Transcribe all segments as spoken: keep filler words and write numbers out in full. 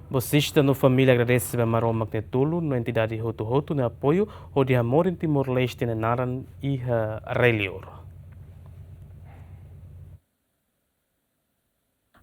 Bolsista no família agradese ba Maromak nia tulun no entidade hotu-hotu nia apoiu hodi hamorin Timor-Leste nia naran iha rai-liur.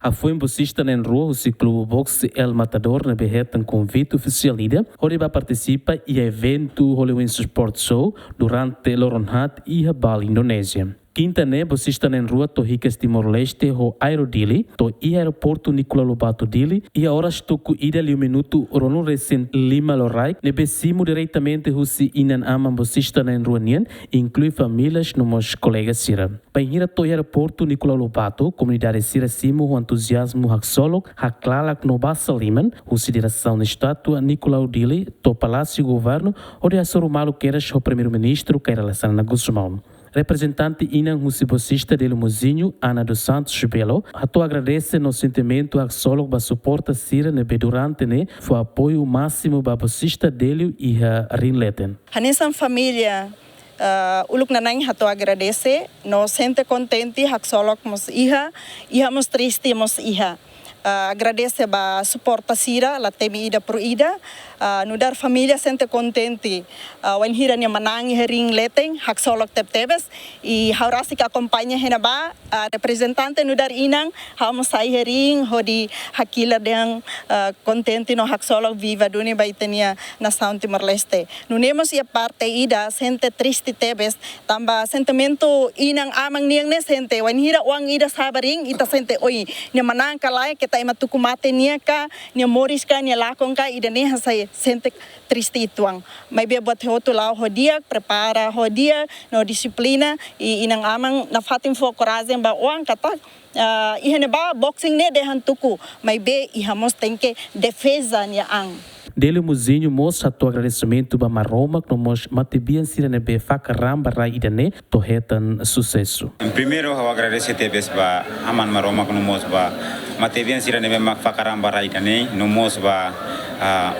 Hafoin bolsista na'in-rua husi klube boxe El Matador ne'ebé hetan konvite ofisiál ida hodi bá partisipa iha eventu Holy Wings Sport Show durante loron haat iha Bali, Indonézia. Kinta ne'e, bolsista na'in-rua to'o hikas Timor-Leste ho Aero Dili to'o iha aeroportu Nicolau Lobato Dili iha oras tuku ida liu minutu ruanulu-resin-lima loraik, ne'ebé simu diretamente husi inan-aman bolsista na'in-rua nian, inklui famílias no mós kolega sira. Bainhira to'o iha aeroportu Nicolau Lobato, komunidade sira simu ho entuziazmu haksolok, haklalak no basa liman husi diresaun estátua Nicolau Dili to'o Palásiu Governu, hodi hasoru malu kedas ho Primeiru-Ministru Kay Rala Xanana Gusmão. Reprezentante inan husi bolsista Delio Mozinho, Ana dos Santos Belo, hato'o agradese no sentimentu haksolok ba suporta sira ne'ebé durante ne'e fó apoiu másimu ba bolsista Delio iha ring leten. Hanesan família, ah, uluk nanain hato'o agradese, no sente kontente, haksolok mós iha, iha mós triste mós iha. Ah, agradese ba suporta sira, la temi ida por ida, ah, nu'udar família sente kontente, ah, wainhira nia manán iha ring leten, haksolok tebetebes, i ha'u rasik akompaña iha ne'ebá, ah, reprezentante nu'udar inan, ha'u mós sai iha ring, hodi hakilar dehan, ah, kontente no haksolok viva duni ba ita-nia nasaun Timor-Leste. Nune'e mós iha parte ida sente triste tebes, tanba sentimentu inan-aman nian ne'e sente, wainhira oan ida sa'e ba ring, ita sente, oi, nia manán ka lae, keta ema tuku mate nia ka, nia moris ka, nia lakon ka, ida-ne'e hasai sente triste uitoan. Maibé buat hotu la'o ho di'ak, prepara ho di'ak, no dixiplina, i inan-aman nafatin fó korajen ba oan katak, ah, iha ne'ebá boxing ne'e dehan tuku, maibé iha mós tenke defeza nia an. Delio Mozinho mós hato'o agradesimentu ba Maromak no mós matebian sira ne'ebé fakar an ba rai ida-ne'e to'o hetan susesu. Em primeiro, ha'u agradese tebes ba Aman Maromak no mós ba matebian sira ne'ebé mak fakar an ba rai ida-ne'e, no mós ba, ah,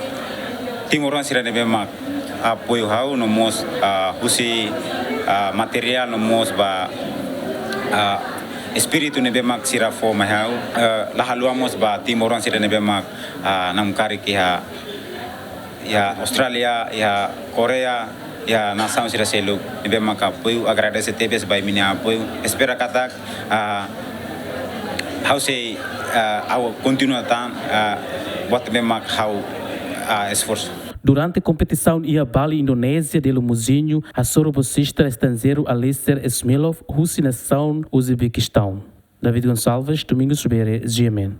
timoroan sira ne'ebé mak apoiu ha'u, no mós, ah, husi, ah, materiál, no mós ba, ah, espíritu ne'ebé mak sira fó mai ha'u, ah, la haluha mós ba timoroan sira ne'ebé mak, ah, namkari ke ha, iha Austrália, iha Koreia, iha nasaun sira seluk ne'ebé mak apoiu, agradese tebes ba imi-nia apoiu. Espera katak, ah, ha'u sei, ah, ha'u kontinua tan, ah, buat ne'ebé mak ha'u, ah, esforsu. Durante kompetisaun iha Bali, Indonézia, Delio Mozinho hasoru bolsista estranjeiru Alistair Smilov husi nasaun Uzbekistaun. David Gonçalves, Domingos Bere, G M N.